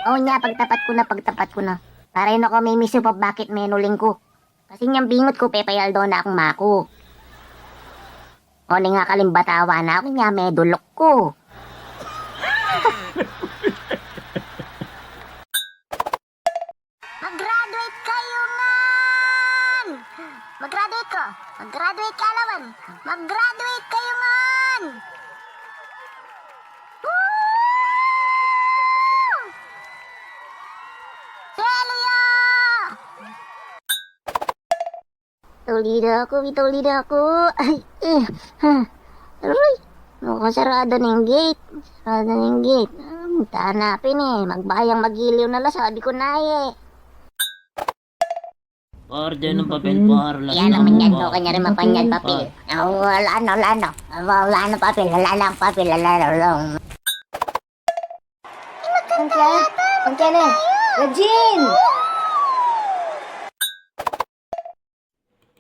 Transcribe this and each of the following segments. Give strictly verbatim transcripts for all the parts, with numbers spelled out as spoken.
O nya, pagtapat ku na, pagtapat ku na. Para yu na ku mimisu pa bakit menuling ku. Kasi nyang bingut ku, pepayaldo na kung maku. O, ninga kalimbatawa na ku, nya meduluk ku. Mag-graduate kayu ngan! Mag-graduate ku! Mag-graduate ka, lawan! Mag-graduate kayu ngan! Woo! Hallelujah! Tolida ku, tolida ku. Ay, eh, ha. Aray, naku, sarado na ing gate. Sarado na ing gate. Ah, tana pin e. Magbayang magiliw na la, sabi ku na e. Order ng papel, par. Yan naman yan, no, kanya rin mapanyad papel. Ah, wala na, wala na. Wala na papel, wala na papel, wala na, wala na. Ang kaya, ang kaya na. Regine!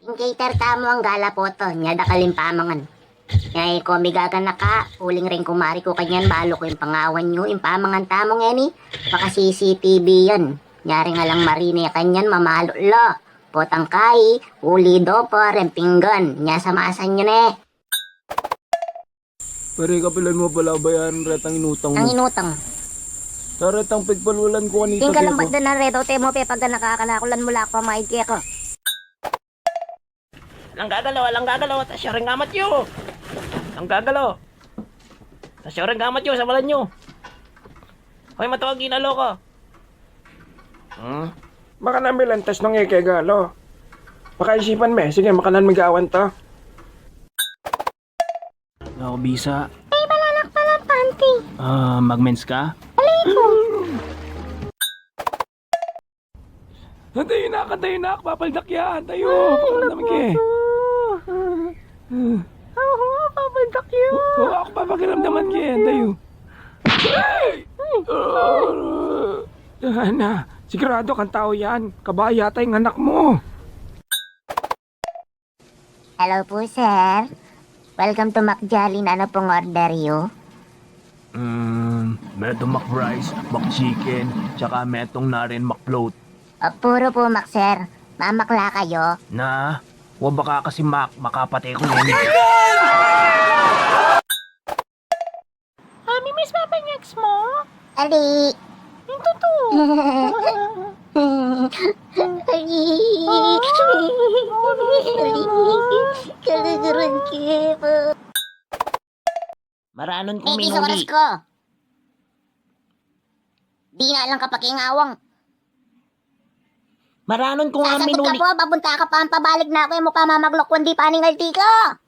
Ing cater tamu ang gala poto, nya dakal ing pamangan. Nya e ku migaganaka, uling reng kumari ku kanyan, balu ku ing pangawan yu, ing pamangan tamu ngeni, maka-C C T V yan. Nya reng alang marine kanyan, mamalu la. Potang kai, uli dopo, reng pinggan, nya samasan yu ne. Pare, kapilan mu pala bayaran retang inutang mu? Ang inutang. Sa retang pigpalulan ku kanita. Tingka lang keko. Ba't na reto, te mo, pe, pag nakakanakulan mu la ku pamayad keko. Alang gagalo, alang gagalo, tasyo ring gamat yu. Alang gagalo. Tasyo ring gamat yu, sabalan yu. Hoy, matuag, ginalo ko. Hmm? Baka namilantas nung ikegalo. Pakaisipan me. Sige, makanan mi gawan to. Ako bisa. Ay, balalak pala, panty. Ah, mag-men's ka? Aliko. Antayu na, antayu na, papaldak ya, antayu. Ay, pakiramdam naku ke. Oo, papaldak ya. Oo, aku papakiramdaman ke, antayu. Ay! Ay! Ana, sigurado kang tau yan. Kabaya yata ing anak mu. Hello po, sir. Welcome to McJolly. Nanu pong order yu? Mm, metung McRice, McChicken, tsaka metung na rin McFloat. O, puro po Mac, sir. Mamakla kayu? Na, wa baka kasi Mac, makapate ku yan. Mami, miss mo pa ing ex mo? Ali. Ing tutu. Ali. Kaguguran ke po. Maranun kung minuli. Oras ko. Di na lang kapakingawang. Maranun kung minuli. Sasabut ka po, babunta ka pa, ampabalik na ku, e mu pa mamaglokuan, di pa ningaldi ka.